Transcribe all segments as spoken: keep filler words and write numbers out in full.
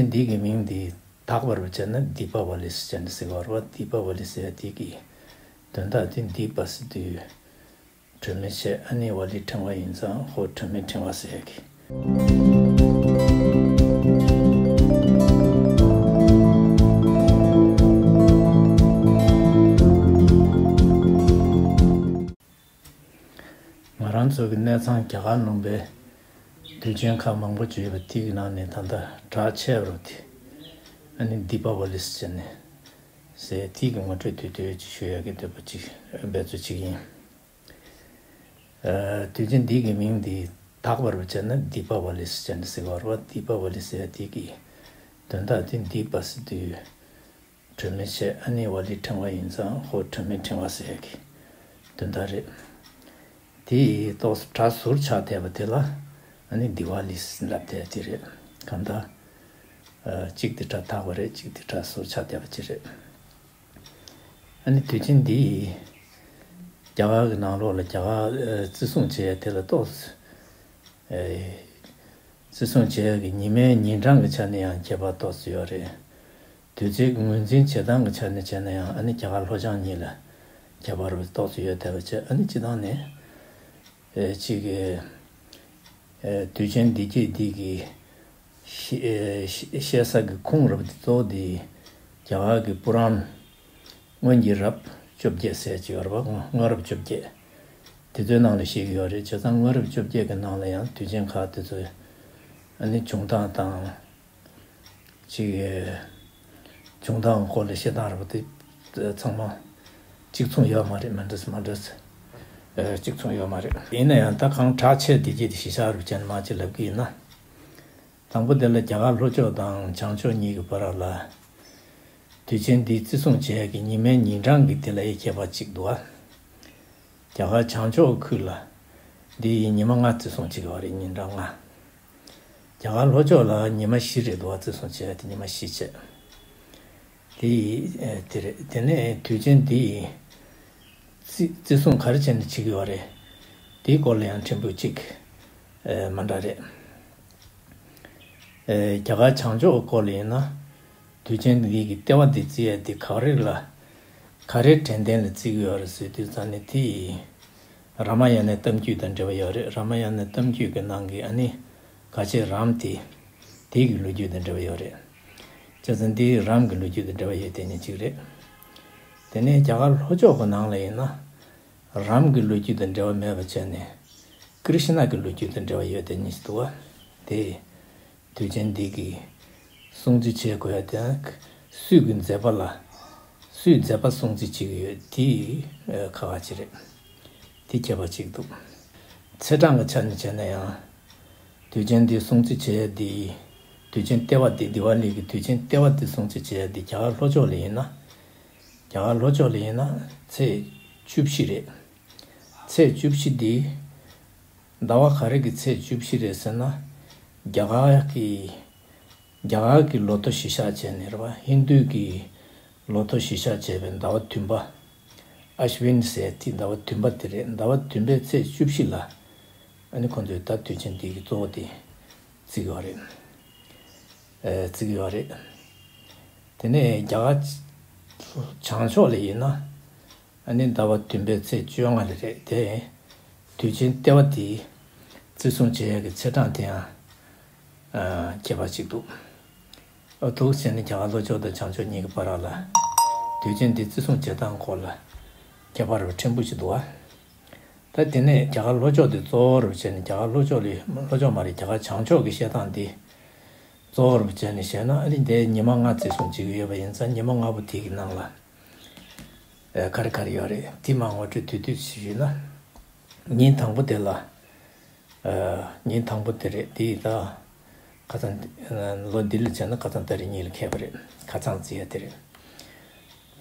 འདི་གི་མིང་འདི་དག་པར་བྱས་ན་དི་པ་ཝ་ལི་ཟེར་ནས་ཟེར་བ་རེད་བ། དི་པ་ཝ་ལི་ཟེར་ཡ་དེ་གི་དོན་དག་དེ་འདི་པ་ཟེར་དུས་སྒྲོན་མེ་བྱས། ཨ་ནི་ཝ་ལི་ཕྲེང་བ་ཡིན་ཙང་ཧོ་སྒྲོན་མེ་ཕྲེང་བ་ཟེར་ཡ་གི། ང་རང་ཚོ་གི་གནས་ཚང་རྒྱ་གར་ལུང་པའི་དུས་ཆེན་ཁག་མང་པོ་ཅིག་ཡོད་པ་དེ་གི་ནང་ནས་ད་ལྟ་གྲགས་ཆེ་བ་དེ་ཨ་ནི་དི་པ་ཝ་ལི་ཟེར་ནས་ཟེར་དེ་གི་ངོ་སྤྲོད་དུས་དུས་ཅིག་ཞུ་ཡ་གི་འདོད་པ་ཅིག་འབད་རྩོལ་ཅིག་ཡིན། ཨ། དུས་ཆེན་འདི་གི་མིང་འདི་དག་པར་བྱས་ན་དི་པ་ཝ་ལི་ཟེར་ནས་ཟེར་བ་རེད་བ། དི་པ་ཝ་ལི་ཟེར་ཡ་དེ་གི་དོན་དག་དེ་འདི་པ་ཟེར་དུས་སྒྲོན་མེ་བྱས། ཨ་ནི་ཝ་ལི་ཕྲེང་བ་ཡིན་ཙང་ཧོ་སྒྲོན་མེ་ཕྲེང་བ་ཟེར་ཡ་གི་དོན་དག་རེད། དེ་ཏོག་ཙམ་སྒྲ་ཟུར་ཆག་བསྡད་པ་དེ་ལ་ཨ་ནི་དི་ཝ་ལི་ལབ་བསྡད་དེ་རེད། གང་ལྟར་ཨ་གཅིག་དེ་སྒྲ་དག་པ་རེད། གཅིག་དེ་སྒྲ་ཟུར་ཆག་བསྡད་པ་ཅིག་རེད། ཨ་ནི་དུས་ཆེན་འདི་རྒྱ་གར་གྱི་ནང་ལོགས་ལ་རྒྱ་གར་ཨ་བརྩི་སྲུང་བྱེད་ཡ་དེ་ལ་ཏོག་ཙམ་ཨ་བརྩི་སྲུང་བྱེད་ཡ་གི་ཉི་མའི་ཉིན་གྲངས་ཀྱི་ཆ་ནས་ཡང་ཁྱད་པར་ཏོག་ཙམ་ཡོད་རེད། དུས་ཚོད་ཀྱི་ངོས་འཛིན་བྱེད་སྟངས་ཀྱི་ཆ་ནས་བྱས་ན་ཡང་ཨ་ནི་རྒྱ་གར་ལྷོ་བྱང་གཉིས་ལ་ཁྱད་པར་ཏོག་ཙམ་ཡོད་བསྡད་པ་བྱས། ཨ་ནི་སྤྱིར་བཏང་ནས་ཨེ་གཅིག་གི་ཨེ་དུས་ཆེན་འདི་རྗེས་འདི་གི་ཤེ་ཤེ་ཤེ་ས་གི་ཁུངས་རབ་འདི་གཙོ་བོ་འདི་རྒྱ་གར་གི་པུ་རཱན་སྔོན་གྱི་རབས་བཅོ་བརྒྱད་ཟེར་གྱི་ཡོད་རེད་པ། སྔོན་རབས་བཅོ་བརྒྱད་དེ་ཚོའི་ནང་ལ་བཤད་ཀྱི་ཡོད་རེད། བྱས་ཙང་སྔོན་རབས་བཅོ་བརྒྱད་ཀྱི་ནང་ལ་ཡང་དུས་ཆེན་ཁག་དེ་ཚོའི་ཨ་ནི་བྱུང་སྟངས་དང་། ཅིག་བྱུང་སྟངས་སྐོར་ལ་བཤད་སྟངས་རེད་པ། དེ་ཚང་མ་གཅིག་མཚུངས་ཡོད་མ་རེད། མ་འདྲ་ས་མ་འདྲ་ས་ཨ་གཅིག་མཚུངས་ཡོད་མ་རེད། ཡིན་ན་ཡང་ད་གང་གྲགས་ཆེ་བསྡད་ཀྱི་དེ་གཞི་བཞག་རུ་ཅན་མ་ཅིག་ལབ་ཀྱི་ཡིན་ན། དང་པོ་དེ་ལ་རྒྱ་གར་ལྷོ་ཕྱོགས་དང་བྱང་ཕྱོགས་གཉིས་ཀྱི་བར་ལ་དུས་ཆེན་འདི་བརྩི་སྲུང་བྱེད་ཡ་གི་ཉི་མའི་ཉིན་གྲངས་ཀྱི་དེ་ལ་ཡི་ཁྱད་པར་ཅིག་འདུག་ཨ། རྒྱ་གར་བྱང་ཕྱོགས་ཁུལ་ལ་འདི་ཡི་ཉི་མ་ལྔ་བརྩི་སྲུང་བྱེད་ཀྱི་ཡོད་རེད། ཉིན་གྲངས་ལྔ། རྒྱ་གར་ལྷོ་ཕྱོགས་ལ་ཉི་མ་བཞི་རེད་འདུག་བ། བརྩི་སྲུང་བྱེད་ཡ་དེ་ཉི་མ་བཞི་བྱས། དེ་ཡི་ཨེ་དེ་རེད། དེ་ནས་དུས་ཆེན་འདི་ཡི་བརྩི་བརྩི་སྲུང་ག་རེ་བྱས་ནས་བྱེད་ཀྱི་ཡོད་རེད། དེའི་སྐོར་ལ་ཡང་ཕྲན་བུ་གཅིག་ཨེ་མ་འདྲ་རེད། ཨེ་རྒྱ་གར་བྱང་ཕྱོགས་སྐོར་ལ་ཡིན་ན། དུས་ཆེན་འདི་གི་ལྟེ་བ་འདི་བརྩི་ཡ་འདི་ག་རེ་ལ་ག་རེ་དྲན་རྟེན་ལ་བརྩི་གི་ཡོད་རེད་ཟེར་དུས་ཙང་ནས་དེ་ཡི་རཱ་མ་ཡ་ནའི་གཏམ་རྒྱུད་དང་འབྲེལ་བ་ཡོད་རེད། རཱ་མ་ཡ་ནའི་གཏམ་རྒྱུད་ཀྱི་ནང་གི་ཨ་ནི་ག་ཅེ་རཱམ་དེ་དེ་གི་ལོ་རྒྱུས་དང་འབྲེལ་བ་ཡོད་རེད། བྱས་ཙང་འདི་རཱམ་གི་ལོ་རྒྱུས་དང་འབྲེལ་བ་ཡོད་དེ་ནི་གཅིག་རེད། དེ་ནས་རྒྱ་གར་ལྷོ་ཕྱོགས་ཀྱི་ནང་ལ་ཡིན་ན། རཱམ་གྱི་ལོ་རྒྱུས་དང་འབྲེལ་བ་མེད་པ་བྱས་ནས་ཀྲི་ཤི་ན་གྱི་ལོ་རྒྱུས་དང་འབྲེལ་བ་ཡོད་དེ་གཉིས་ཤིག་འདུག་བ། དེ་དུས་ཆེན་འདི་གི་སྲུང་བརྩི་བྱེད་དགོས་ཡ་དེ་སུས་ཀྱི་མཛད་པ་ལ་སུས་མཛད་པ་སྲུང་བརྩི་བྱེད་ཀྱི་ཡོད་དེ་ཁག་ཁག་ཅིག་རེད། དེ་ཁྱད་པར་ཅིག་འདུག། ཚེས་གྲངས་ཀྱི་ཆ་ནས་བྱས་ན་ཡང་དུས་ཆེན་འདི་སྲུང་བརྩི་བྱེད་ཡ་འདི་དུས་ཆེན་ལྟེ་བ་འདི་དི་ཝ་ལི་གི་དུས་ཆེན་ལྟེ་བ་འདི་སྲུང་བརྩི་བྱེད་ཡ་འདི་རྒྱ་གར་ལྷོ་ཕྱོགས་ལ་ཡིན་ན། རྒྱ་གར་ལྷོ་ཕྱོགས་ལ་ཡིན་ན་ཚེས་བཅུ་བཞི་རེད། ཚེས་བཅུ་བཞི་འདི་ཟླ་བ་ག་རེ་གི་ཚེས་བཅུ་བཞི་རེད་ཟེར་ན། རྒྱ་གར་གྱི་རྒྱ་གར་གྱི་ལོ་ཐོ་གཞི་བཞག་བྱས་ནས་རེད་བ། ཧིན་རྡུ་གི་ལོ་ཐོ་གཞི་བཞག་བྱས་པའི་ཟླ་བ་བདུན་པ། ཨཤ་ཝིན་ཟེར་དེ་ཟླ་བ་བདུན་པ་དེ་རེད། ཟླ་བ་བདུན་པའི་ཚེས་བཅུ་བཞི་ལ་ཨ་ནི་ཁོང་ཚོས་ད་དུས་ཆེན་འདི་གི་གཙོ་བོ་དེ་བརྩི་གི་ཡོད་རེད། ཨ་བརྩི་གི་ཡོད་རེད། དེ་ནས་རྒྱ་གར་བྱང་ཕྱོགས་ལ་ཡིན་ན། ཨ་ནི་ཟླ་བ་བདུན་པའི་ཚེས་བཅོ་ལྔ་ལ་རེད་དེ། དུས་ཆེན་ལྟེ་བ་དེ་བརྩི་སྲུང་བྱེད་ཡག་གི་ཚེས་གྲངས་དེ་ཡང་ཨ་ཁྱད་པར་ཅིག་འདུག། ཨ་འདུག་བྱས་ནས་རྒྱ་གར་ལྷོ་ཕྱོགས་དང་བྱང་ཕྱོགས་གཉིས་ཀྱི་བར་ལ་དུས་ཆེན་འདི་བརྩི་སྲུང་བྱེད་སྟངས་སྐོར་ལ་ཁྱད་པར་ཕྲན་བུ་ཞིག་འདུག་བ། ད་དེ་ནས་རྒྱ་གར་ལྷོ་ཕྱོགས་དེ་གཙོ་བོར་བྱས་ནས་རྒྱ་གར་ལྷོ་ཕྱོགས་ལ་ལྷོ་ཕྱོགས་མ་རེད། རྒྱ་གར་བྱང་ཕྱོགས་ཀྱི་བཤད་སྟངས་འདི་གཙོ་བོར་བྱས་ནས་བཤད་ན། ཨ་ནི་འདིའི་ཉི་མ་ལྔ་བརྩི་སྲུང་བྱེད་ཀྱི་ཡོད་པ་ཡིན་ཙང་ཉི་མ་ལྔ་པོ་དེ་གི་ནང་ལ་ཨ་ག་རེ་ག་རེ་ཡོད་རེད། དེ་མར་ངོ་སྤྲོད་དུས་དུས་ཞུས་ན། ཉིན་དང་པོ་དེ་ལ་ཨ་ཉིན་དང་པོ་དེ་རེད། དེ་ད་ཁ་སང་ལོ་འདི་ལ་བྱས་ན་ཁ་སང་ཏ་རིག་གཉིས་ལ་འཁེལ་བ་རེད། ཁ་སང་བརྩི་ཡ་དེ་རེད།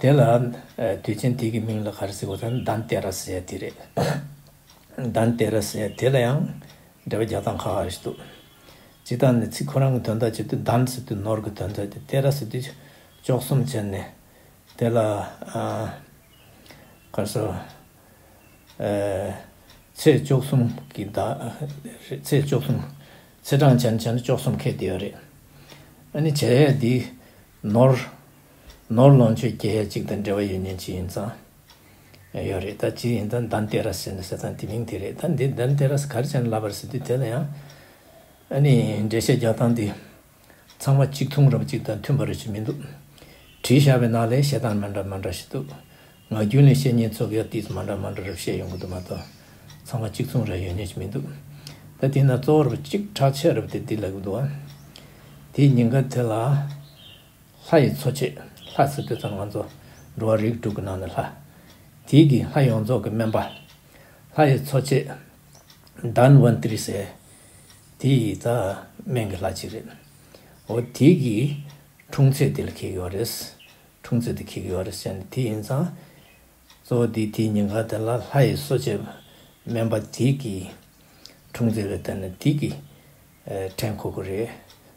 དེ་ལ་ཨ་དུས་ཆེན་དེ་གི་མིང་ལ་ག་རེ་ཟེར་དགོས་ཟེར་ན་དཱན་ཏེ་ར་ཟེར་ཡ་དེ་རེད། དཱན་ཏེ་ར་ཟེར་ཡ་དེ་ལ་ཡང་འགྲེལ་པ་རྒྱག་སྟངས་ཁག་ཁག་རེ་ཞིག་འདུག། སྤྱིར་བཏང་ནས་ཚིག་ཁོ་རང་གི་དོན་དག་བྱེད་དུས་དཱན་ཟེར་དུས་ནོར་གྱི་དོན་དག་དེ། ཏེ་ར་ཟེར་དུས་བཅུ་གསུམ་བྱས་ནས་དེ་ལ་ཨ་ག་རེ་ཟེར། ཨ་ཚེས་བཅུ་གསུམ་གྱི་ཟླ། ཚེས་བཅུ་གསུམ། ཚེས་གྲངས་བྱས་ན་བྱས་ན་བཅུ་གསུམ་འཁེལ་བསྡད་ཡོད་རེད། ཨ་ནི་བྱས་ཡས་འདི་ནོར་ནོར་ལོངས་སྤྱོད་སྐྱེ་ཡས་གཅིག་དང་འབྲེལ་བ་ཡོད་མཁན་ཅིག་ཡིན་ཙང་ཡོད་རེད། ད་ཅི་ཡིན་ད་དན་ཏེ་ར་ཟེར་ནས་ཟེར་ཙང་དེ་མིང་དེ་རེད། ད་འདི་དན་ཏེ་ར་ག་རེ་བྱས་ནས་ལབ་པ་རེད་ཟེར་དུས་དེ་ལ་ཡང་ཨ་ནི་འགྲེལ་བཤད་རྒྱག་སྟངས་འདི། ཚང་མ་གཅིག་མཚུངས་རབ་གཅིག་དང་མཐུན་པ་རེ་ཞིག་མི་འདུག་བྲིས་བཞག་པའི་ནང་ལས་བཤད་སྟངས་མི་འདྲ་མི་འདྲ་ཞིག་འདུག་ངག་རྒྱུན་ལས་བཤད་མཁན་ཚོ་གིས་ཏིས་མི་འདྲ་མི་འདྲ་རབ་བཤད་ཡོང་གི་འདུག་མ་གཏོགས་ཚང་མ་གཅིག་མཚུངས་རེ་ཡོད་མཁན་ཞིག་མི་འདུག་ད་དེས་ན་གཙོ་བོ་རབ་གཅིག་གྲགས་ཆེ་རབ་དེ་འདི་ལབ་གི་འདུག་ཨ། དེའི་ཉེན་ཁ་དེ་ལ་ལྷ་ཡི་འཚོ་བྱེད། ལྷ་ཟེར་དུས་ཙམ་ང་ཚོ་འགྲོ་བ་རིགས་དྲུག་གི་ནང་ནས་ལྷ། དེའི་གི་ལྷ་ཡོངས་རྫོགས་ཀྱི་སྨན་པ། ལྷ་ཡི་འཚོ་བྱེད། དཱན་ཝན་ཏི་རི་ཟེར། དེ་ཡི་ད་སྨན་གྱི་ལྷ་ཅིག་རེད། འོ་དེ་གི་འཁྲུངས་ཚེས་དེ་ལ་འཁེལ་གྱི་ཡོད་རེད། འཁྲུངས་ཚེས་དེ་འཁེལ་གྱི་ཡོད་རེད་ཟེར་ནས་དེ་ཡིན་ཙང་། གཙོ་བོ་དེ་དེའི་ཉིན་གང་དེ་ལ་ལྷ་ཡི་གསོ་བྱེད་སྨན་པ་དེ་གི་འཁྲུངས་ཚེས་ལ་བརྟེན་ནས་དེ་གི་ཨེ་ཕྲེང་འཁོར་གྱི་རེད་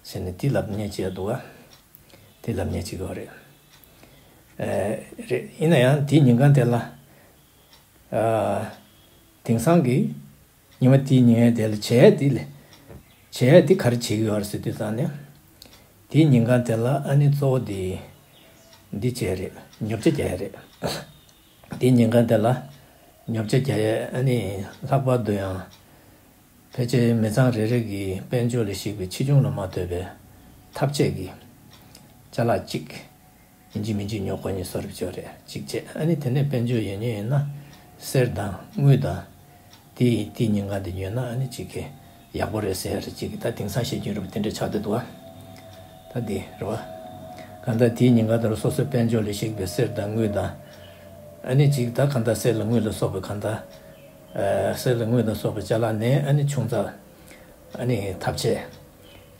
ཟེར་ནས་དེ་ལབ་མཁན་ཅིག་འདུག་ག་དེ་ལབ་མཁན་ཅིག་ཡོད་རེད། ཨེ་རེད། ཡིན་ན་ཡང་དེའི་ཉིན་གང་དེ་ལ། ཨ། དེང་སང་གི་ཉི་མ་དེའི་ཉིན་དེ་ལ་བྱས་དེ་ལས། བྱས་དེ་ག་རེ་བྱེད་ཀྱི་ཡོད་རེད་ཟེར་དུས་ཙང་ནས། དེའི་ཉིན་གང་དེ་ལ་ཨ་ནི་གཙོ་བོ་དེ། འདི་བྱས་རེད། ཉོ་ཆ་རྒྱག་ཡ་རེད། དེའི་ཉིན་གང་དེ་ལ། ཉོ་ཆ་རྒྱག་ཡ་ཨ་ནི་ལྷག་པར་དུ་ཡང་། ཕལ་ཆེར་མི་ཚང་རེ་རེ་གི་དཔལ་འབྱོར་ལས་གཞིགས་པའི་ཆེ་ཆུང་ལ་མ་ལྟོས་པའི་ཐབས་ཆས་ཀྱི་ཅ་ལག་གཅིག་ཡིན་གཅིག་མིན་གཅིག་ཉོ་དགོས་ཉེན་བཟོ་རུ་བཅུག་རེད། གཅིག་བྱས་ཨ་ནི་དེ་ནས་དཔལ་འབྱོར་ཡོད་ཉེན་ཡོད་ན་གསེར་དང་དངུལ་དང་དེ་དེའི་ཉིན་གང་དེ་ཉོས་ན་ཨ་ནི་གཅིག་གི་ཡག་པོ་རེད་ཟེར་ཡ་རེད། གཅིག་གི་ད་དེང་སང་བཤད་རྒྱུན་རེད་པ་དེ་འདྲ་ཆགས་བསྡད་འདུག་ཨ། ད་དེ་རེད་བ། གང་ལྟར་དེའི་ཉིན་གང་དེར་སོ་སོའི་དཔལ་འབྱོར་ལས་གཞིགས་པའི་གསེར་དང་དངུལ་དང་། ཨ་ནི་གཅིག་ད་གང་ལྟར་གསེར་ལ་དངུལ་ལ་སོགས་པའི་གང་ལྟར། ཨ། གསེར་ལ་དངུལ་དང་སོགས་པའི་ཅ་ལག་ནས་ཨ་ནི་ཆུང་ཙག་ཨ་ནི་ཐབས་ཆས།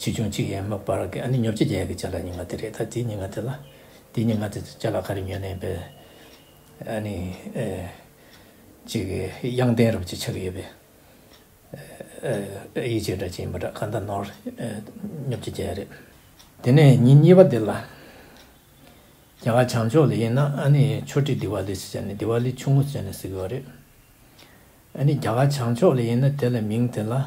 ཆེ་ཆུང་གཅིག་ཡན་མ་པར་གྱི་ཨ་ནི་ཉོ་ཆ་རྒྱག་ཡ་གི་ཅ་ལག་ཉིན་གང་དེ་རེད། ད་དེའི་ཉིན་གང་དེ་ལ། དེའི་ཉིན་གང་དེ་ཅ་ལག་ག་རེ་ཉོས་ནས་པས། ཨ་ནི། ཨེ། གཅིག་གི་གཡང་ལྡན་རབ་ཅིག་ཆགས་ཀྱི་ཡོད་པས། ཨེ། ཨེ། ཡིད་ཆེས་འདྲ་ཅིག་ཡིན་པ་འདྲ་གང་ལྟར་ནོར། ཨེ། ཉོ་ཆ་རྒྱག་ཡ་རེད། དེ་ནས་ཉིན་གཉིས་པ་དེ་ལ། རྒྱ་གར་བྱང་ཕྱོགས་ལ་ཡིན་ན་ཨ་ནི་ཆོ་ཊི་དི་ཝ་ལི་ཟེར་བྱས་ནས་དི་ཝ་ལི་ཆུང་ངུ་ཟེར་ནས་ཟེར་གྱི་ཡོད་རེད། ཨ་ནི་རྒྱ་གར་བྱང་ཕྱོགས་ལ་ཡིན་ན་དེ་ལ་མིང་དེ་ལ་ཨ་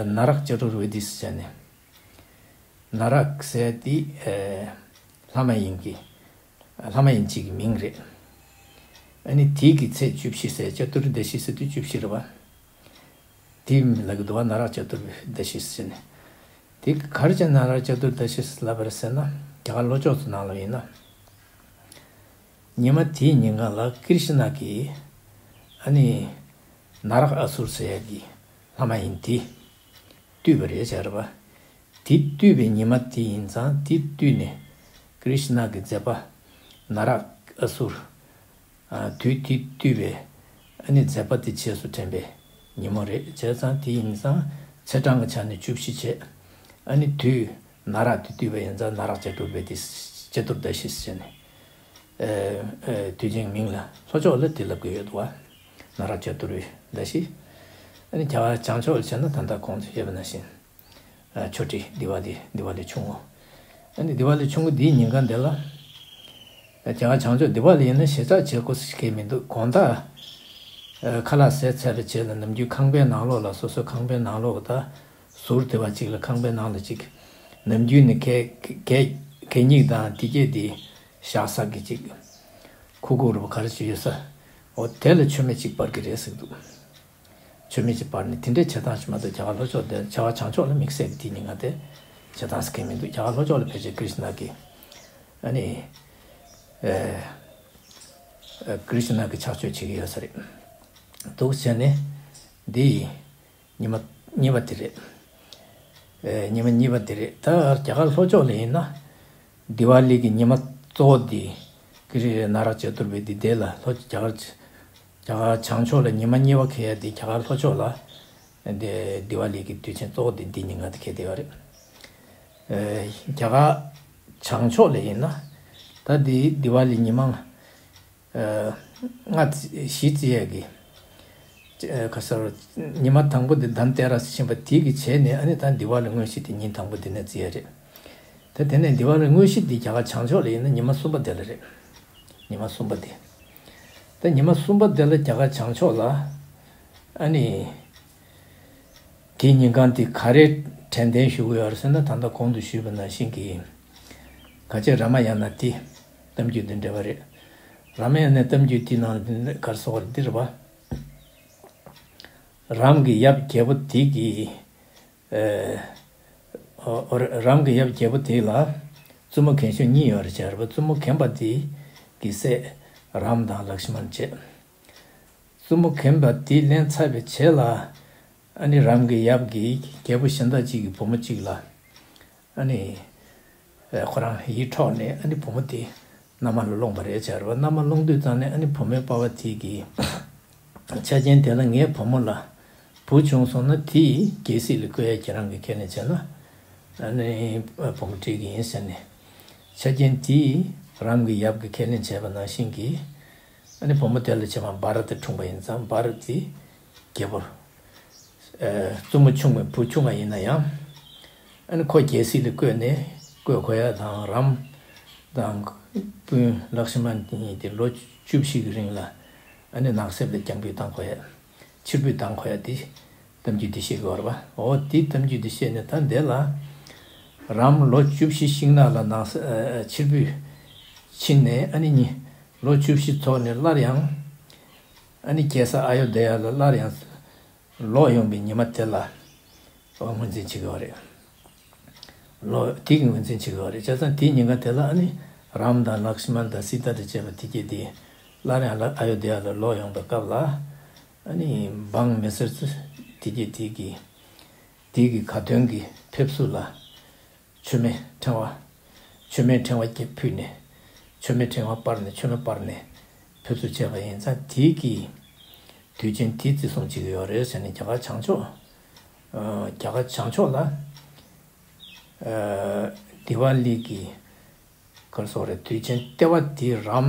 ན་རག་ཅ་ཏུར་ཝེ་དི་ཟེར་བྱས་ནས། ན་རག་ཟེར་དེ་ཨ་ལྷ་མ་ཡིན་གྱི། ལྷ་མ་ཡིན་གཅིག་གི་མིང་རེད། ཨ་ནི་དེའི་གི་ཚེས་བཅུ་བཞི་ཟེར་ཅ་ཏུར་དི་ཤི་ཟེར་དུས་བཅུ་བཞི་རེད་བ། དེ་ལབ་ཀྱི་འདུག་བ། ན་རག་ཅ་ཏུར་དི་ཤི་ཟེར་ནས། དེ་ག་རེ་བྱས་ན་ན་རག་ཅ་ཏུར་དི་ཤི་ལབ་པ་རེད་ཟེར་ན་རྒྱ་གར་ལྷོ་ཕྱོགས་སུ་ནང་ལ་ཡིན་ན། ཉི་མ་དེའི་ཉིན་གང་ལ་ཀྲིཤ་ན་གིས་ཨ་ནི་ན་རག་ཨ་སུར་ཟེར་ཡ་གི་ལྷ་མ་ཡིན་དེ་བཏུལ་བ་རེད་ཟེར་བ། དེ་བཏུལ་བའི་ཉི་མ་དེ་ཡིན་ཙང་དེ་བཏུལ་ནས་ཀྲིཤ་ན་གི་མཛད་པ་ན་རག་ཨ་སུར། ཨ། དུས་དེ་བཏུལ་བའི་ཨ་ནི་མཛད་པ་དེ་རྗེས་སུ་དྲན་པའི་ཉིན་མོ་རེད། བྱས་ཙང་དེ་ཡིན་ཙང་ཚེས་གྲངས་ཀྱི་ཆ་ནས་བཅུ་བཞི་བྱས། ཨ་ནི་དུས་ན་རག་དེ་བཏུལ་བ་ཡིན་ཙང་ན་རག་ཅ་ཏུར་བེ་དི་ཅ་ཏུར་དི་ཤི་ཟེར་ནས། ཨེ། ཨེ། དུས་ཆེན་མིང་ལ་ལྷོ་ཕྱོགས་ལ་དེ་ལབ་ཀྱི་ཡོད་འདུག་བ། ན་རག་ཅ་ཏུར་བེ་དི་ཤི། ཨ་ནི་རྒྱ་གར་བྱང་ཕྱོགས་ལ་བྱས་ན་ད་ལྟ་གོང་དུ་བཤད་པ་ནང་བཞིན། ཨ། ཆོ་ཊི་དི་ཝ་ལི། དི་ཝ་ལི་ཆུང་ངུ། ཨ་ནི་དི་ཝ་ལི་ཆུང་ངུ་འདིའི་ཉིན་གང་དེ་ལ། རྒྱ་གར་བྱང་ཕྱོགས་དི་ཝ་ལི་ཡིན་ན་ཞེ་དྲག་བྱེད་སྒོ་ཞིག་གང་མི་འདུག་དགོང་དག་ཨ། ཁ་ལག་ཟས་ཚར་བའི་རྗེས་ལ་ནམ་རྒྱུན་ཁང་པའི་ནང་ལོགས་ལ་སོ་སོའི་ཁང་པའི་ནང་ལོགས་ད་ཟུར་དེ་བ་གཅིག་ལ་ཁང་པའི་ནང་ལ་གཅིག་ནམ་རྒྱུན་ནི་གད་གད་གད་སྙིགས་དང་དེ་སྐད་དེ་བཞག་ས་གི་གཅིག་ཁུག་ཁུག་རུ་བ་ག་རེ་ཞིག་ཡོད་ས། འོ་དེ་ལ་མཆོད་མེ་གཅིག་སྤར་གི་རེད་ཟེར་གི་འདུག་མཆོད་མེ་གཅིག་སྤར་ནས་དེ་འདྲའི་བྱེད་སྟངས་ཤིག་མ་གཏོགས་རྒྱ་གར་ལྷོ་ཕྱོགས་དེ་རྒྱ་གར་བྱང་ཕྱོགས་ལ་དམིགས་བསལ་གྱི་དེ་ཉིན་གང་དེ་བྱེད་སྟངས་ཤིག་གང་མི་འདུག་རྒྱ་གར་ལྷོ་ཕྱོགས་ལ་ཕལ་ཆེར་ཀྲིཤ་ན་གི་ཨ་ནི་ཨེ་ཨེ་ཀྲིཤ་ན་གི་ཕྱག་མཆོད་བྱེད་ཀྱི་ཡོད་ས་རེད། འདུག་བྱས་ནས་འདི་ཡི་ཉི་མ་གཉིས་པ་དེ་རེད། ཨེ་ཉི་མ་གཉིས་པ་དེ་རེད། ད་རྒྱ་གར་ལྷོ་ཕྱོགས་ལ་ཡིན་ན། དི་ཝ་ལི་གི་ཉི་མ་གཙོ་བོ་འདི་ཀྲི་ན་རག་ཅ་ཏུར་བེ་དི་དེ་ལ་ལྷོ་རྒྱ་གར་རྒྱ་གར་བྱང་ཕྱོགས་ལ་ཉི་མ་གཉིས་པ་འཁེལ་ཡ་དེ་རྒྱ་གར་ལྷོ་ཕྱོགས་ལ་དེ་དི་ཝ་ལི་གི་དུས་ཆེན་གཙོ་བོ་དེ་འདི་ཉིན་གང་དེ་འཁེལ་བསྡད་ཡོད་རེད། ཨེ་རྒྱ་གར་བྱང་ཕྱོགས་ལ་ཡིན་ན་ད་དེ་དི་ཝ་ལི་ཉི་མ་ལྔ་བཞི་བརྩི་ཡས་ཀྱི། ཁ་སར་ཉི་མ་དང་པོ་དེ་དྷན་ཏེ་ར་སི་ཕྱིན་པ་དེ་གི་བྱས་ནས་ཨ་ནི་ད་དི་ཝ་ལི་དངོས་གཞི་དེ་ཉིན་དང་པོ་དེ་ནས་བརྩི་ཡས་རེད། ད་དེ་ནས་དི་ཝ་ལི་དངོས་གཞི་དེ་རྒྱ་གར་བྱང་ཕྱོགས་ལ་ཡིན་ན་ཉི་མ་གསུམ་པ་དེ་ལ་རེད། ཉི་མ་གསུམ་པ་དེ། ད་ཉི་མ་གསུམ་པ་དེ་ལ་རྒྱ་གར་བྱང་ཕྱོགས་ལ་ཨ་ནི། དེའི་ཉིན་གང་དེ་ག་རེ་ དྲན་རྟེན་ཞུ་གི་ཡོད་རེད་ཟེར་ན། ད་ལྟ་གོང་དུ་ཞུས་པ་ནང་བཞིན་གྱི་ག་ཅེ་རཱ་མ་ཡ་ན་ཏི་གཏམ་རྒྱུད་འདི་འདྲ་བ་རེད། རཱ་མ་ཡ་ནའི་གཏམ་རྒྱུད་དེའི་ནང་ལ་འདི་ག་རེ་ཟེར་དགོས་རེད། འདི་རེད་པ། རམ་གྱི་ཡབ་རྒྱལ་པོ་དེ་གི་ཨ། ཨོ། རམ་གྱི་ཡབ་རྒྱལ་པོ་དེ་ལ་བཙུན་མོ་རྒན་གཞོན་གཉིས་ཡོད་རེད་བྱས་རེད་པ། བཙུན་མོ་རྒན་པ་དེ་གི་སྲས་རམ་དང་ལཀྵྨན་བྱས། བཙུན་མོ་རྒན་པ་དེ་ལེན་ཚར་བའི་རྗེས་ལ། ཨ་ནི་རམ་གྱི་ཡབ་ཀྱིས་རྒྱལ་པོ་གཞན་དག་ཅིག་གི་བུ་མོ་གཅིག་ལ། ཨ་ནི་ཨ། ཁོ་རང་ཡིད་འཕྲོག་ནས། ཨ་ནི་བུ་མོ་དེ་མནའ་མ་ལ་སློང་བ་རེད་བྱས་རེད་པ། མནའ་མ་སློང་དུས་ཙང་ནས། ཨ་ནི་བུ་མོའི་པ་ཕ་དེ་གིས་ཆ་རྐྱེན་དེ་ལ་ངའི་བུ་མོ་ལ་བུ་བྱུང་སོང་ན། དེ་རྒྱལ་སྲིད་ལ་བསྐོ་ཡ་ཁྱེད་རང་གིས་ཁས་ལེན་བྱས་ན། ཨ་ནི་བུ་མོ་སྤྲད་ཀྱི་ཡིན་ཟེར་ནས། ཆ་རྐྱེན་དེ་རམ་གྱི་ཡབ་ཀྱིས་ཁས་ལེན་བྱས་པ་ནང་བཞིན་གྱི། ཨ་ནི་བུ་མོ་དེ་ལ་ཕྱི་མ་བྷ་ར་ཏི་འཁྲུངས་པ་ཡིན་ཙང་། བྷ་ར་ཏི་རྒྱལ་པོ། ཨ། བཙུན་མོ་ཆུང་བའི་བུ་ཆུང་བ་ཡིན་ན་ཡང་། ཨ་ནི་ཁོ་རྒྱལ་སྲིད་ལ་བསྐོས་ནས། བསྐོས་གོ་ཡ་དང་། རམ་དང་སྤུན་ལཀྵྨན་གཉིས་དེ་ལོ་བཅུ་བཞི་གི་རིང་ལ། ཨ་ནི་ནགས་གསེབ་ལ་རྒྱང་འཕུད་བཏང་གོ་ཡ། ཕྱིར་འབུད་བཏང་གོ་ཡ་དེ་གཏམ་རྒྱུད་དེ་བཤད་ཀྱི་ཡོད་རེད་པ། འོ། དེ་གཏམ་རྒྱུད་དེ་བཤད་ནས། ད་འདི་ལ་རམ་ལོ་བཅུ་བཞི་ཤིང་ནགས་ལ་ནགས། ཨ། ཕྱིར་འབུད་ཕྱིན་ནས། ཨ་ནི་ཉི། ལོ་བཅུ་བཞི་འཚོ་ནས་སླར་ཡང་། ཨ་ནི་རྒྱལ་ས་ཨ་ཡོ་དྷེ་ཡ་ལ་སླར་ཡང་ལོག་ཡོང་བའི་ཉི་མ་དེ་ལ། ཨོ། ངོས་འཛིན་བྱེད་ཀྱི་ཡོད་རེད། ལོ་དེ་གི་ངོས་འཛིན་བྱེད་ཀྱི་ཡོད་རེད། བྱས་ཙང་དེའི་ཉིན་གང་དེ་ལ། ཨ་ནི་རམ་དང་ལཀྵྨན་དང་སི་ཏཱ་དང་བཅས་པ་དེ་གྱད་དེ་སླར་ཡང་ལ། ཨ་ཡོ་དྷེ་ཡ་ལ་ལོག་ཡོང་བའི་སྐབས་ལ། ཨ་ནི་འབངས་མི་སེར་ཚོ་དེ་གྱད་དེ་གི་དེ་གི་ཁ་ཏོན་གྱི་ཕེབས་བསུ་ལ། མཆོད་མེ་ཕྲེང་བ། མཆོད་མེ་ཕྲེང་བ་བརྒྱད་ཕུལ་ནས། མཆོད་མེ་ཕྲེང་བ་སྤར་ནས། མཆོད་མེ་སྤར་ནས་ཕེབས་བསུ་བྱས་པ་ཡིན་ཙང་། དེ་གི་དུས་ཆེན་དེ་བརྩི་སྲུང་བྱེད་ཀྱི་ཡོད་རེད་ཟེར་ནས། རྒྱ་གར་བྱང་ཕྱོགས། ཨ། རྒྱ་གར་བྱང་ཕྱོགས་ལ། ཨ། དི་ཝཱ་ལི་གི་ག་རེ་ཟེར་དགོས་རེད། དུས་ཆེན་ལྟེ་བ་དེ་རམ་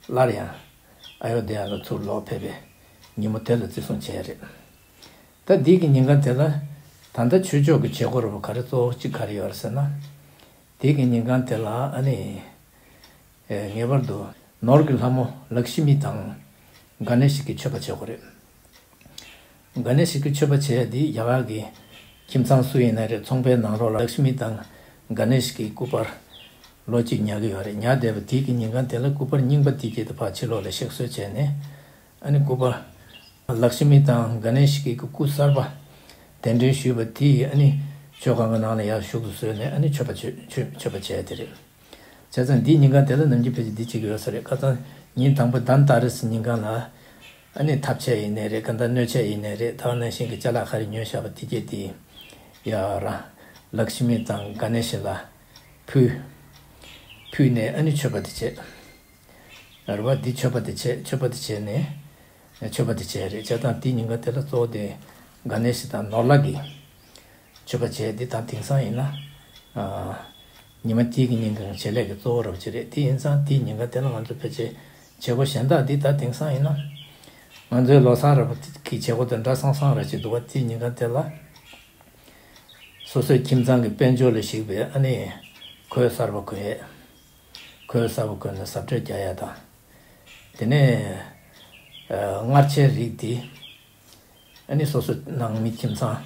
སླར་ཡང་ཨ་ཡོ་དྷེ་ཡ་ལ་ཚུར་ལོག་ཕེབས་པའི་ཉིན་མོ་དེ་ལ་བརྩི་སྲུང་བྱས་རེད། ད་འདི་གི་ཉིན་གང་དེ་ལ་ད་ལྟ་ཆོས་ཕྱོགས་ཀྱི་བྱེད་སྒོ་རུ་ག་རེ་གཙོ་བོ་གཅིག་ག་རེ་ཡོད་རེད་ཟེར་ན། འདི་གི་ཉིན་གང་དེ་ལ། ཨ་ནི་ཨེ། ངེས་པར་དུ་ནོར་གྱི་ལྷ་མོ་ལཀྵྨི་དང་ག་ནེ་ཤ་གི་མཆོད་པ་བྱེད་དགོས་རེད། ག་ནེ་ཤ་གི་མཆོད་པ་བྱེད་ཡ་འདི་རྒྱ་གར་གྱི་ཁྱིམ་ཚང་སུ་ཡིན་ན་རེད། ཚོང་པའི་ནང་ལོགས་ལ་ལཀྵྨི་དང་ག་ནེ་ཤ་གི་སྐུ་པར་ལོ་གཅིག་ཉར་གྱི་ཡོད་རེད། ཉར་བསྡད་པ་དེ་གི་ཉིན་གང་དེ་ལ་སྐུ་པར་རྙིང་པ་དེ་གྱད་དེ་ཕར་ཕྱི་ལོགས་ལ་གཤེགས་གསོལ་བྱས་ནས། ཨ་ནི་སྐུ་པར་ལཀྵྨི་དང་ག་ནེ་ཤ་གི་སྐུ་གསར་པ་གདན་འདྲེན་ཞུས་པ་དེ། ཨ་ནི་མཆོད་ཁང་གི་ནང་ལ་ཡར་བཞུགས་སུ་གསོལ་ནས། ཨ་ནི་མཆོད་པ་བྱེད། མཆོད། མཆོད་པ་བྱས་དེ་རེད། བྱས་ཙང་འདིའི་ཉིན་གང་དེ་ལ་ནམ་རྒྱུན་ཕལ་ཆེར་འདི་བྱེད་ཀྱི་ཡོད་ས་རེད། ཁ་སང་ཉིན་དང་པོ་དྷན་ཏཱ་རེ་སི་ཉིན་གང་ལ། ཨ་ནི་ཐབ་ཆས་ཡིན་ནའི་རེད། གང་ལྟར་སྣོད་ཆས་ཡིན་ནའི་རེད། ད་ག་ནང་བཞིན་གྱི་ཅ་ལག་ག་རེ་ཉོས་བཞག་པ་དེ་གྱད་དེ་ཡར་ལཀྵྨི་དང་ག་ནེ་ཤ་ལ་ཕུལ། ཕུལ་ནས་ཨ་ནི་མཆོད་པ་དེ་བྱས། རེད་པ། འདི་མཆོད་པ་དེ་བྱས། མཆོད་པ་དེ་བྱས་ནས། མཆོད་པ་དེ་བྱས་རེད། བྱས་ཙང་དེའི་ཉིན་གང་དེ་ལ་གཙོ་བོ་དེ་ག་ནེ་ཤ་དང་ནོར་ལྷ་གི་མཆོད་པ་བྱས། འདི་ད་དེང་སང་ཡིན་ན། ཨ། ཉི་མ་དེ་གི་ཉིན་གང་བྱེད་ལས་ཀྱི་གཙོ་བོ་རབ་ཅིག་རེད། དེ་ཡིན་ཙང་དེའི་ཉིན་གང་དེ་ལ་ང་ཚོ་ཕལ་ཆེར་བྱེད་སྒོ་གཞན་དག་འདི་ད་དེང་སང་ཡིན་ན། ང་ཚོའི་ལོ་གསར་རབ་ཀྱི་བྱེད་སྒོ་དང་འདྲ་སང་སང་ར་ཅིག་འདུག་པ། དེའི་ཉིན་གང་དེ་ལ་སོ་སོའི་ཁྱིམ་ཚང་གི་དཔལ་འབྱོར་ལ་གཞིགས་པའི། ཨ་ནི་གོས་གསར་པ་གོན་ཡས། གོས་གསར་པ་གོན་ནས་གཟབ་སྤྲས་རྒྱག་ཡ་དང་། དེ་ནས་ཨ། སྔར་ཆད་རིགས་དེ། ཨ་ནི་སོ་སོ་ནང་མི་ཁྱིམ་ཚང་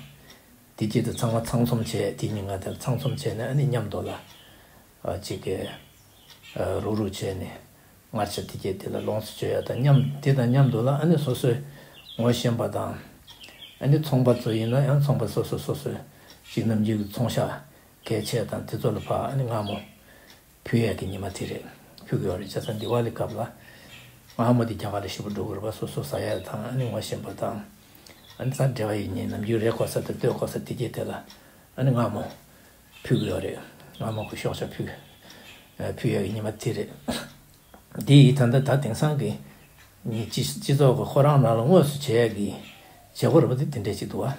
དེ་གྱད་དེ་ཚང་མ་ཚང་འཛོམས་བྱས། དེའི་ཉིན་གང་དེར་ཚང་འཛོམས་བྱས་ནས། ཨ་ནི་མཉམ་དུ་ལ་ཨ། གཅིག་གི་ཨ། རུག་རུག་བྱས་ནས་སྔར་ཆད་དེ་གྱད་དེ་ལ་ལོངས་སུ་སྤྱོད་ཡ་དང་། མཉམ། དེ་དང་མཉམ་དུ་ལ་ཨ་ནི་སོ་སོའི་ངོ་ཤེས་པ་དང་། ཨ་ནི་ཚོང་པ་ཚོ་ཡིན་ན་ཡང་ཚོང་པ་སོ་སོ་སོ་སོའི་གཅིག་ནམ་རྒྱུན་གྱི་ཚོང་ཤག་གལ་ཆེ་དང་དེ་ཚོ་ལ་ཕར་ཨ་ནི་མངར་མོ་ཕུལ་ཡས་ཀྱི་ཉི་མ་དེ་རེད། ཕུལ་གྱི་ཡོད་རེད། བྱས་ཙང་དི་ཝཱ་ལི་སྐབས་ལ་མངར་མོ་དེ་རྒྱ་གར་ལ་ཞེ་པོ་འགྲོ་གི་རེད་པ། སོ་སོ་ཟ་ཡས་དང་། ཨ་ནི་ངོ་ཤེས་པ་དང་། ཨ་ནི་ད་འབྲེལ་བ་ཡོད་མཁན། ནམ་རྒྱུན་རེད་གོ་ས་དང་ལྟོས་གོ་ས་དེ་གྱད་དེ་ལ་ཨ་ནི་མངར་མོ་ཕུལ་གྱི་ཡོད་རེད། མངར་མོ་གི་ཤོག་བྱང་ཕུལ། ཨ། ཕུལ་ཡས་ཀྱི་ཉི་མ་དེ་རེད། འདི་ཡིས་ད་ལྟ་ད་དེང་སང་གི་ནི་སྤྱི་སྤྱི་ཚོགས་ཀྱི་ཁོ་རང་ནང་ལ་དངོས་སུ་བྱེད་ཡག་གི་བྱེད་སྒོ་རེད་པ། དེ་དེ་འདྲས་ཅིག་འདུག་པ།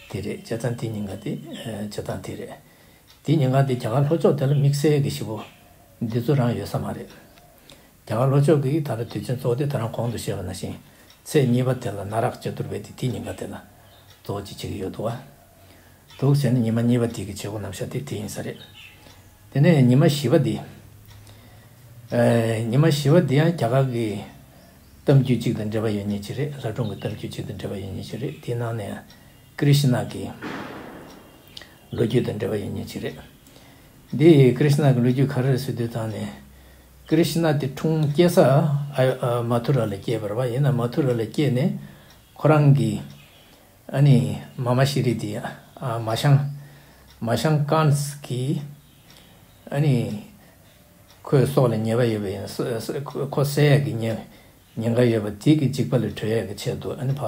དེ་རེད། བྱས་ཙང་དེ་ཉིན་གང་དེ་ཨ། བྱེད་སྟངས་དེ་རེད། དེ་ཉིན་གང་དེ་རྒྱ་གར་ལྷོ་ཕྱོགས་དེ་ལ་དམིགས་བསལ་གྱི་ཞེ་པོ་འདི་ཚོ་རང་ཡོད་ས་མ་རེད། རྒྱ་གར་ལྷོ་ཕྱོགས་ཀྱི་ད་ལྟ་དུས་ཆེན་གཙོ་བོ་དེ་ད་རང་གོང་དུ་བཤད་པ་ནང་བཞིན་ཚེས་གཉིས་པ་དེ་ལ་ན་རཀ་ཅ་ཏུར་བེ་དི། དེ་ཉིན་གང་དེ་ལ་གཙོ་བོ་ཅིག་བྱེད་ཀྱི་ཡོད་འདུག་པ། འདུག་ཟེར་ན་ཉི་མ་གཉིས་པ་དེ་གི་བྱེད་སྒོ་རྣམ་གཞག་དེ་དེ་ཡིན་ས་རེད། དེ་ནས་ཉི་མ་བཞི་པ་དེ། ཨེ། ཉི་མ་བཞི་པ་དེ་ཡང་རྒྱ་གར་གྱི་གཏམ་རྒྱུད་ཅིག་དང་འབྲེལ་བ་ཡོད་མཁན་ཅིག་རེད། ལྷ་སྒྲུང་གི་གཏམ་རྒྱུད་ཅིག་དང་འབྲེལ་བ་ཡོད་མཁན་ཅིག་རེད། དེའི་ནང་ནས་ཀྲི་ཤི་ན་གི་ ལོ་རྒྱུས་དང་འབྲེལ་བ་ཡོད་མཁན་ཅིག་རེད། འདི་ཀྲིཤ་ན་གི་ལོ་རྒྱུས་ག་རེ་རེད་ཟེར་དུས་ཙང་ནས། ཀྲིཤ་ན་དེ་འཁྲུངས་སྐྱེས་ས་ཨ་ཨ་མ་ཐུ་ར་ལ་སྐྱེས་པ་རེད་པ། ཡིན་ན་མ་ཐུ་ར་ལ་སྐྱེས་ནས་ཁོ་རང་གི་ཨ་ནི་མ་མ་ཤི་རི་དེ་ཨ་མ་ཤང་མ་ཤང་ཀན་སི་གི་ཨ་ནི་ཁོའི་སྲོག་ལ་ཉེས་པ་ཡོད་པ་ཡིན། ས་ས་ཁོ་ཁོ་བསད་ཡག་གི་ཉེན་ཉེན་ཁ་ཡོད་པ་དེ་གི་འཇིགས་པ་ལས་གྲོལ་ཡག་གི་ཆེད་དུ་ཨ་ནི་ཕ་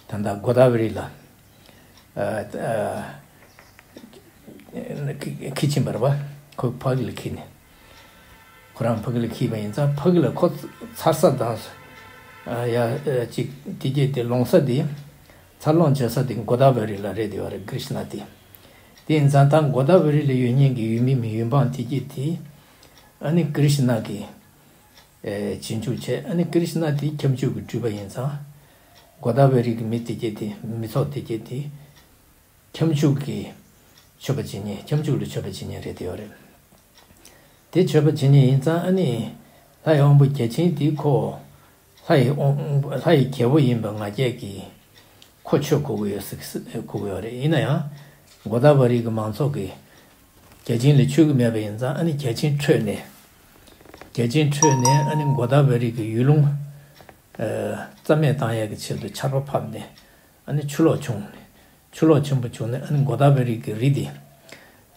ད་ལྟ་གོ་ད་བེ་རི་ལ་ཨ་ཨ་ཁྱི་ཁྱི་ཕྱིན་པ་རེད་པ། ཁོ་ཕ་གི་ལ་ཁྱི་ནས་ཁོ་རང་ཕ་གི་ལ་ཁྱི་པ་ཡིན་ཙང་ཕ་གི་ལ་ཁོ་ཚར་ས་དང་ཨ་ཡ་ཨ་ཅིག་དེ་གྱད་དེ་ལོང་ས་དེ་འཚར་ལོངས་བྱེད་ས་དེ་གོ་ད་བེ་རི་ལ་རེད་དེ་བ་རེད། ཀྲིཤ་ན་དེ། དེ་ཡིན་ཙང་ད་གོ་ད་བེ་རི་ལ་ཡོད་མཁན་གྱི་ཡུལ་མི་མི་ཡུལ་འབངས་དེ་གྱད་དེ་ཨ་ནི་ཀྲིཤ་ན་གི་ཨེ་རྗེས་འཇུག་བྱས། ཨ་ནི་ཀྲིཤ་ན་དེ་ཁྱབ་འཇུག་གི་སྤྲུལ་པ་ཡིན་ཙང་། གོ་ད་བེ་རི་གི་མི་དེ་གྱད་དེ་མི་ཚོགས་དེ་གྱད་དེ་ཁྱབ་འཇུག་གི་མཆོད་པ་བྱེད་མཁན། ཁྱབ་འཇུག་ལ་མཆོད་པ་བྱེད་མཁན་རེད་དེ་ཡོད་རེད། དེ་མཆོད་པ་བྱེད་མཁན་ཡིན་ཙང་ཨ་ནི་ལྷ་ཡི་དབང་པོ་བརྒྱ་བྱིན་དེ་ཁོ་ལྷ་ཡི་དབང་ལྷ་ཡི་རྒྱལ་པོ་ཡིན་པ་ང་རྒྱལ་གྱིས་ཁོ་ཆོས་གོ་གི་ཡོད་ཟེར་གོ་གི་ཡོད་རེད། ཡིན་ན་ཡང་གོ་ད་བེ་རི་གི་མང་ཚོགས་ཀྱིས་བརྒྱ་བྱིན་ལ་ཆོས་གི་མེད་པ་ཡིན་ཙང་ཨ་ནི་བརྒྱ་བྱིན་ཁྲོས་ནས་བརྒྱ་བྱིན་ཁྲོས་ནས་ཨ་ནི་གོ་ད་བེ་རི་གི་ཡུལ་ལུང་ཨ་རྩ་མེད་བཏང་ཡག་གི་ཆེད་དུ་ཆར་པ་ཕབ་ནས་ཨ་ནི་ཆུ་ལོག་བྱུང་ནས་ཆུ་ལོག་ཆེན་པོ་བྱུང་ནས་ཨ་ནི་གོ་ད་བེ་རི་གི་རི་དེ་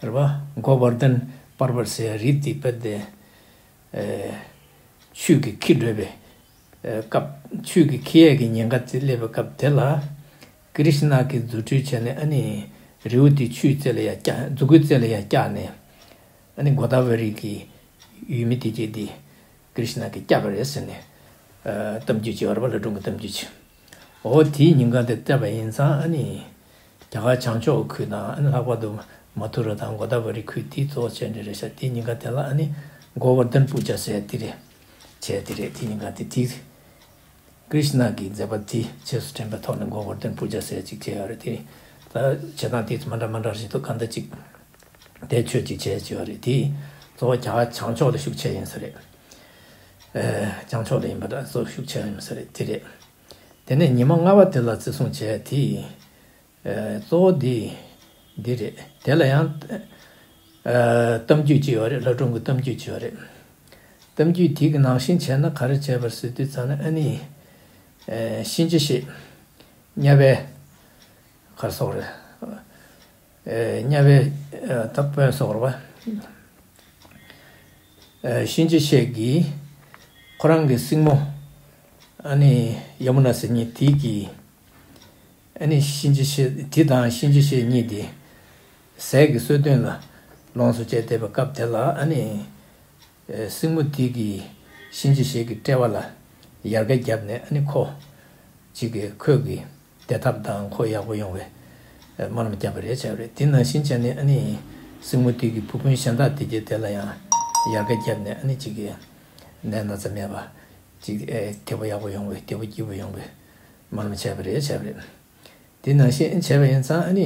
རེད་པ། གོ་བར་དན་པར་བར་ཟེར་ཡ་རི་དེ་དཔེ་དེ་ཨ་ཆུ་གིས་འཁྱེར་འགྲོ་བའི་ཨ་སྐབས། ཆུ་གིས་འཁྱེར་ཡས་ཀྱི་ཉེན་ཁ་དེ་སླེབས་པའི་སྐབས་དེ་ལ་ཀྲིཤ་ན་གིས་རྫུ་འཕྲུལ་བྱས་ནས་ཨ་ནི་རི་བོ་དེ་ཆུའི་རྩེ་ལ་ཡར་བཀྱག་མཛུ་གུའི་རྩེ་ལ་ཡར་བཀྱག་ནས་ཨ་ནི་གོ་ད་བེ་རི་གི་ཡུལ་མི་དེ་གྱད་དེ་ཀྲིཤ་ན་གིས་བསྐྱབས་པ་རེད་ཟེར་ནས་ཨ་གཏམ་རྒྱུད་ཅིག་ཡོད་རེད་པ། ལྷ་སྒྲུང་གི་གཏམ་རྒྱུད་ཅིག་འོ་དེའི་ཉེན་ཁ་དེ་བལྟས་པ་ཡིན་ཙང་ཨ་ནི་རྒྱ་གར་བྱང་ཕྱོགས་ཁུལ་དང་ཨ་ནི་ལྷག་པར་དུ་མ་ཐུ་ར་དང་གོ་ད་བེ་རི་ཁུལ་དེ་གཙོ་བོ་བྱས་ནས་རེད་ཤག་དེའི་ཉེན་ཁ་དེ་ལ་ཨ་ནི་གོ་བར་དན་པུ་ཇ་ཟེར་ཡ་དེ་རེད། བྱས་དེ་རེད། དེའི་ཉེན་ཁ་དེ་དེ་ཀྲིཤ་ན་གི་མཛད་པ་དེ་རྗེས་སུ་དྲན་པའི་ཐོག་ནས་གོ་བར་དན་པུ་ཇ་ཟེར་ཡ་ཅིག་བྱས་ཡོད་རེད། དེ་ད་བྱེད་སྟངས་དེ་མ་འདྲ་མ་འདྲ་ཞིག་འདུག་གང་ལྟར་ཅིག་དེ་ཆོས་ཅིག་བྱས་བྱས་ཡོད་རེད། དེ་གཙོ་བོ་རྒྱ་གར་བྱང་ཕྱོགས་ལ་ཤུགས་ཆེ་ཡིན་ས་རེད། ཨ་བྱང་ཕྱོགས་ལ་ཡིན་པ་འདྲ་གཙོ་ཤུགས་ཆེ་ཡིན་ས་རེད། དེ་རེད། དེ་ནས་ཉི་མ་ལྔ་པ་དེ་ལ་བརྩི་སྲུང་བྱས་དེ། ཨ་གཙོ་བོ་འདི་འདི་རེད། དེ་ལ་ཡང་ཨ་གཏམ་རྒྱུད་ཅིག་ཡོད་རེད། ལྷ་སྒྲུང་གི་གཏམ་རྒྱུད་ཅིག་ཡོད་རེད། གཏམ་རྒྱུད་དེ་གི་ནང་བཞིན་བྱས་ན་ག་རེ་བྱས་པ་རེད་ཟེར་དུས་ཙང་ན་ཨ་ནི་ཨ་གཤིན་རྗེ་གཤེད་གཉའ་བའི་གར་སོགས་རེད། ཨ་གཉའ་བའི་ཨ་ད་དཔོན་སོགས་རེད་པ། ཨ་གཤིན་རྗེ་གཤེད་ཀྱིས་ཁོ་རང་གི་སྲིང་མོ་ཨ་ནི་ཡ་མུ་ན་ཟེར་མཁན་དེ་གིས་ཨ་ནི་གཤིན་རྗེ་གཤེད་དེ་དང་གཤིན་རྗེ་གཤེད་གཉིས་དེ་ཟས་ཀྱི་གསོལ་སྟོན་ལ་ལོངས་སུ་སྤྱད་བསྡད་པའི་སྐབས་དེ་ལ་ཨ་ནི་ཨ་སྲིང་མོ་དེ་གིས་གཤིན་རྗེ་གཤེད་ཀྱི་དཔྲལ་བ་ལ་ཡལ་ག་བརྒྱབ་ནས་ཨ་ནི་ཁོ་གཅིག་གིས་ཁོས་ཀྱི་བདེ་ཐབས་དང་ཁོ་ཡག་པོ་ཡོང་བའི་སྨོན་ལམ་བརྒྱབ་པ་རེད་བྱས་པ་རེད། དེ་ནང་བཞིན་བྱས་ནས་ཨ་ནི་སྲིང་མོ་དེ་གི་བུ་སྤུན་གཞན་དག་དེ་གྱད་དེ་ལ་ཡང་ཡལ་ག་བརྒྱབ་ནས་ཨ་ནི་གཅིག་གི་ནད་ན་ཚ་མེད་པ་གཅིག་ཨེ་བདེ་པོ་ཡག་པོ་ཡོང་བའི་བདེ་པོ་སྐྱིད་པོ་ཡོང་བའི་སྨོན་ལམ་བྱས་པ་རེད་བྱས་པ་རེད། དེ་ནང་བཞིན་བྱས་པ་ཡིན་ཙང་ཨ་ནི་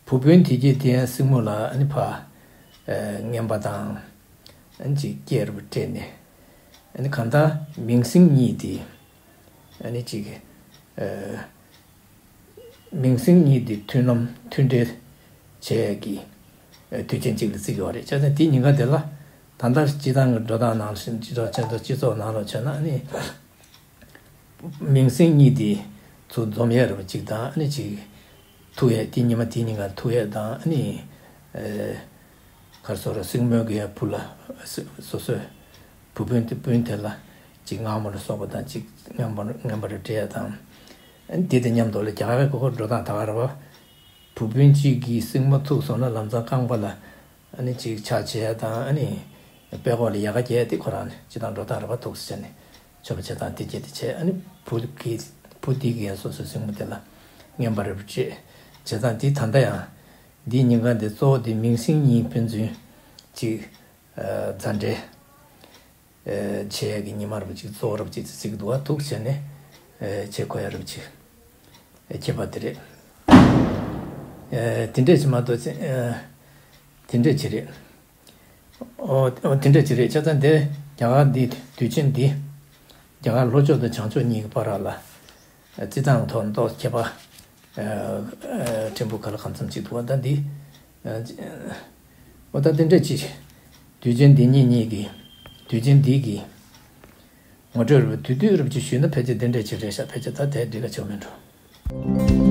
བུ་སྤུན་དེ་གྱད་དེ་ཡང་སྲིང་མོ་ལ་ཨ་ནི་ཕ་ཨེ་རྔན་པ་དང་ཨ་ནི་གཅིག་སྐྱེས་རབས་སྤྲད་ནས་ཨ་ནི་གང་ལྟར་མིང་སྲིང་གཉིས་དེ། ཨ་ནི་གཅིག་ཨ་མིང་སྲིང་གཉིས་དེ་མཐུན་ལམ་མཐུན་འབྲེལ་བྱེད་ཡས་ཀྱི་ཨ་དུས་ཆེན་གཅིག་ལ་བརྩི་གི་ཡོད་རེད། བྱས་ཙང་དེའི་ཉེན་ཁ་དེ་ལ་ད་ལྟ་སྤྱི་བཏང་གི་འགྲོ་སྟངས་ནང་བཞིན་སྤྱི་ཚོགས་སྤྱི་ཚོགས་སྤྱི་ཚོགས་ནང་ལ་མཚོན་ན་ཨ་ནི་མིང་སྲིང་གཉིས་དེ་ཚུར་འཛོམས་ཡས་རེད་པ་གཅིག་དང་ཨ་ནི་གཅིག་ཐུག་ཡས་དེ་ཉི་མ་དེའི་ཉིན་ག་ཐུག་ཡས་དང་ཨ་ནི་ཨེ་གར་སོ་ར་སྲིང་མོ་གི་ཡ་བུ་ལ་སོ་སོའི་བུ་སྤུན་དེ་སྤུན་དེ་ལ་གཅིག་རྔ་མོང་ལ་སོགས་པ་དང་གཅིག་རྔན་པ་རྔན་པ་རེ་སྤྲད་ཡས་དང་ཨ་ནི་དེ་དང་མཉམ་དུ་ལ་རྒྱ་གར་གྱི་འགྲོ་སྟངས་ད་ག་རེད་པ། བུ་སྤུན་གཅིག་གིས་སྲིང་མོ་ཐུག་སོང་ན་ལམ་སང་རྐང་པ་ལ་ཨ་ནི་གཅིག་ཕྱག་བྱེད་ཡས་དང་ཨ་ནི་དཔྲལ་ཀོར་ལ་ཡལ་ག་རྒྱག་ཡས་དེ་ཁོ་རང་ནས་སྤྱི་བཏང་འགྲོ་སྟངས་རེད་པ། ཐུགས་སུ་བྱས་ནས་མཆོད་པ་བྱེད་སྟངས་དེ་བྱས་ཏེ་བྱས། ཨ་ནི་བུ་གིས་བུ་དེ་གིས་ཡང་སོ་སོའི་སྲིང་མོ་དེ་ལ་རྔན་པ་རེ་སྤྲད་བྱས་ཙང་དེ་ད་ལྟ་ཡང་འདིའི་ཉིན་ག་འདི་གཙོ་བོ་དེ་མིང་སྲིང་གཉིས་ཕན་ཚུན་གཅིག་ཨ་མཛའ་འབྲེལ་ཨ་བྱེད་ཡས་ཀྱི་ཉི་མ་རེད་པ་གཅིག་གཙོ་བོ་རེད་པ་གཅིག་བརྩི་གི་འདུག་པ། ཐུགས་བྱས་ནས་ཨ་བྱེད་དགོས་ཡ་རེད་པ་གཅིག་ཨ་ཁྱད་པར་དེ་རེད། ཨ་དེ་འདྲས་ཅིག་མ་གཏོགས་ཨ་དེ་འདྲས་ཅིག་རེད། ཨོ་ཨོ་དེ་འདྲས་ཅིག་རེད། བྱས་ཙང་དེ་རྒྱ་གར་འདི་དུས་ཆེན་འདི་རྒྱ་གར་ལྷོ་ཕྱོགས་དང་བྱང་ཕྱོགས་གཉིས་ཀྱི་བར་ལ་རྩི་སྟངས་ཐོག་ཏོག་ཁྱད་པར་ ཕྲན་བུ་ག་ལ་གང་འཚམ་ཅིག་འདུག་བ། ད་འདི་འོ་ད་དེ་འདྲ་ཅིག་དུས་ཆེན་འདི་ཉིད་གཉིས་ཀྱི་དུས་ཆེན་འདི་གི་ངོ་སྤྲོད་རུ་དུས་དུས་རུ་ཅིག་ཞུས་ན་ཕལ་ཆེར་དེ་འདྲ་ཅིག་རེད་ཤག་ཕལ་ཆེར་ད་དེ་འགྲིག་ག་ཆགས་མི་འགྲོ།